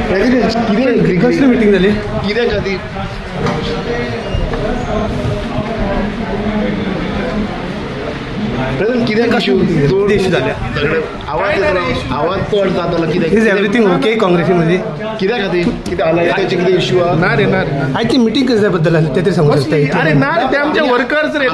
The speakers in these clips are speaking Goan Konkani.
प्रेसिडेंट कसली मिटींग जाली कित्या खातीर? प्रेसिडेंट कित्याक इशू जाल्या? आवाज आवाज चड जातालो कित्याक? Is everything okay काँग्रेसी मध्ये कित्या खातीर? कितें अलायन्साचे कितें इशू आहा? ना रे ना रे, I ती मिटींग कसल्या बद्दल आसली ते तरी सांगू शकता? अरे ना रे, ते आमचे वर्कर्स रे.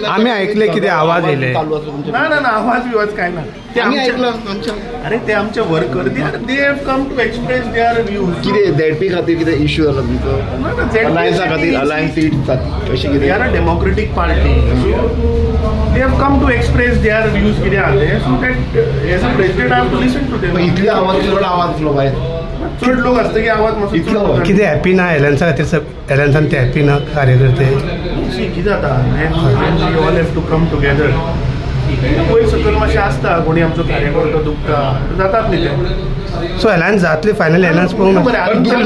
आम्ही ऐकले कितें आवाज येयले? ना ना ना, आवाज बिवाज काय ना, ते आम्ही ऐकलं आमच्या. अरे ते आमचे worker, they have come to express their views. कितें झेडपी खातीर कितें इशू जाला तुमचो? ना ना, अलायन्सा खातीर, अलायन्स सीट अशें कितें? They are a democratic party, so they have come to express their views कितें आहा तें, so that as a president I have to listen to them. इतले आवाज चड आवाज आसलो भायर, चड लोक आसता की आवाज मातसो इतलो. कितें हॅपी ना एलायन्सा खातीर? एलायन्सान ते हॅपी ना कार्यकर्ते? कितें जाता, we all have to come together. वयर सकयल मातशें आसता, कोणी आमचो कार्यकर्तो दुखता जातात न्ही ते. सो एलायन्स जातली फायनल एलायन्स पळोवंक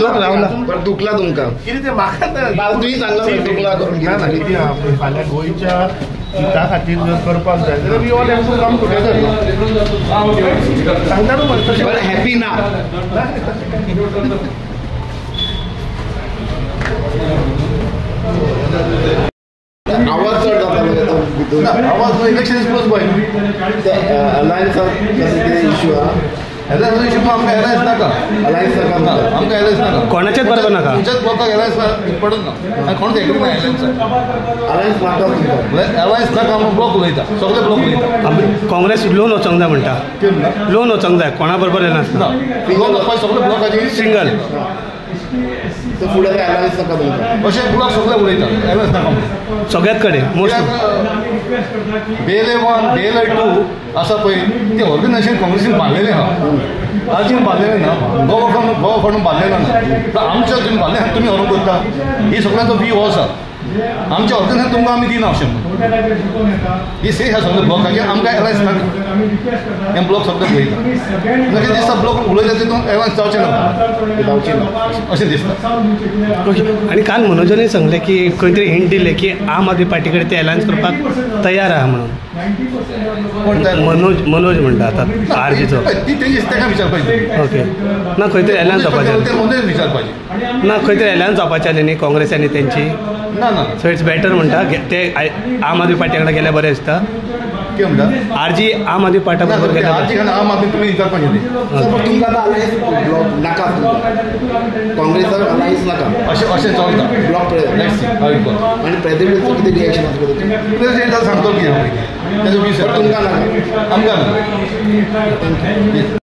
लोक रावला बट दुखला तुमकां कितें तें म्हाका तुवें सांगलां दुखला करून. ना ना, कितें आहा पळय, फाल्यां गोंयच्या हिता खातीर जर करपाक जाय जाल्यार we all have to come together. सांगता न्हू तशें बरें हॅपी ना. आवाज चड जातालो भितर. आवाज इलेक्शन is close bye. ते अलायन्साक कसो कितें इशू आहा? एलायन्स इशू आमकां एलायन्स नाका. अलायन्स नाका आमकां, एलायन्स नाका कोणाचेच बरोबर नाका. तुमच्याच ब्लॉकाक एलायन्स पडून ना आनी कोणूच एग्री ना एलायन्साक. अलायन्स नाका तुमकां? एलायन्स नाका आमी ब्लॉक उलयता, सगळे ब्लॉक उलयता. आमी काँग्रेस लोन वचोंक जाय म्हणटा, लोन वचोंक जाय कोणा बरोबर एलायन्स ना. लोन वचपाक सगळे ब्लॉकाचे सिंगल फुडें एलायन्स नाका तुमकां? अशें ब्लॉक सगळे उलयता एलायन्स नाका सगळ्यात कडेन मोस्ट. बेले 1 बेले 2 आसा पळय ते ऑर्गनायझेशन काँग्रेसीन बांदलेलें आहा, आर्जीन बांदलेलें ना, गोवा फ्रंट बांदलेलें ना. आमच्या तुमी बांदलें तुमी व्हरूंक कोत्ता, ही सगळ्यांचो व्यू हो आसा. आमच्या ऑर्गनायझेशन तुमकां आमी दिना अशें म्हणून ही से आसा सगळे ब्लॉकाचेर आमकां एलायन्स नाका. हे ब्लॉक सगळे उलयता, अशें दिसता ब्लॉक उलयता तितून एलायन्स जावचें ना, जावचें ना अशें दिसता. ओके, आनी काल मनोजानूय सांगलें की खंय तरी हिंट दिलें की आम आदमी पार्टी कडेन ते एलायन्स करपाक तयार आहा म्हणून. मनोज मनोज म्हणटा आतां आरजीचो ती तेजी ताका विचारपाचें. ओके, ना खंय तरी एलायन्स जावपाचें मनोज विचारपाचें ना, खंय तरी एलायन्स जावपाचें आसलें न्ही काँग्रेस आनी तेंची ना ना. सो it's better म्हणटा ते आम आदमी पार्टी वांगडा गेल्यार बरें दिसता. कितें म्हणटा? आरजी आम आदमी पार्टी बरोबर गेल्यार आरजी आम आदमी तुमी विचारपाचें. तुमकां आतां अलायन्स ब्लॉक नाका, काँग्रेसाक अलायन्स नाका अशें अशें चलता ब्लॉक. आनी प्रेसिडेंटाचो कितें रिएक्शन आसता? प्रेसिडेंटाक सांगतो कितें तेजो विचार तुमकां नाका, आमकां नाका.